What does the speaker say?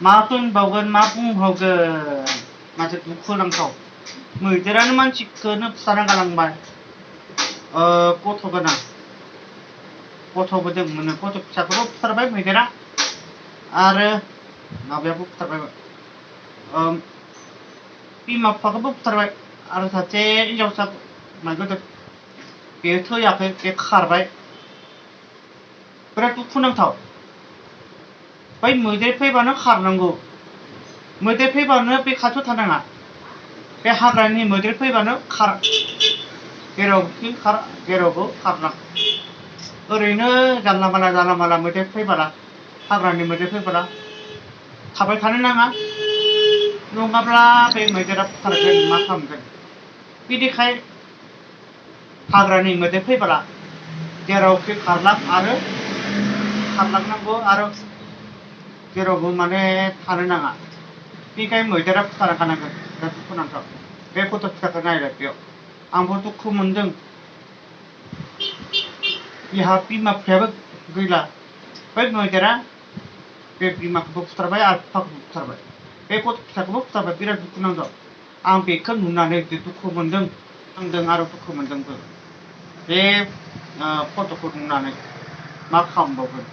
मातुन बावगोन मा बुंबावगोन माथो दुखुनांथाव मैदेरानो मानसिखौनो फुथारना गालांबाय गथ' गोनां गथ'बो जों मोनो गथ' फिसाखौबो फुथारबाय मैदेरा आरो माबायाबो फुथारबाय बिमा बिफाखौबो फुथारबाय आरो सासे हिनजावसा गोदो बे थैयाखै बे खारबाय बिराद दुखुनांथाव बै मैदेर फैबानो खारनांगौ मैदेर फैबानो बे खाथियाव थानाङा बे हाग्रानि मैदेर फैबानो खार जेरावखि खार जेरावबो खारनां ओरैनो जानला माला मैदेर फैबाला हाग्रानि मैदेर फैबाला थाबाय थानो नाङा नङाब्ला बे मैदेरा फुथारगोन मा खालामगोन बिदिखाय हाग्रानि मैदेर फैबाला जेरावखि खारलां आरो खारलांनांगौ आरो जेरावबो माने थानो नाङा बेखाय मैदेरा फुथारना गानांगोन बिराद दुखुनांथाव बे गथ' फिसाखौ नायलाय बेयाव आंबो दुखु मोनदों बिहा बिमा बिफायाबो गैला बै मैदेरा बे बिमाखौबो फुथारबाय आरो बिफाखौबो फुथारबाय बे गथ' फिसाखौबो फुथारबाय बिराद दुखुनांथाव आं बेखौ नुनानै दुखु मोनदों आरो दुखु मोनदोंबो बे फट'खौ नुनानै मा खालामबावगोन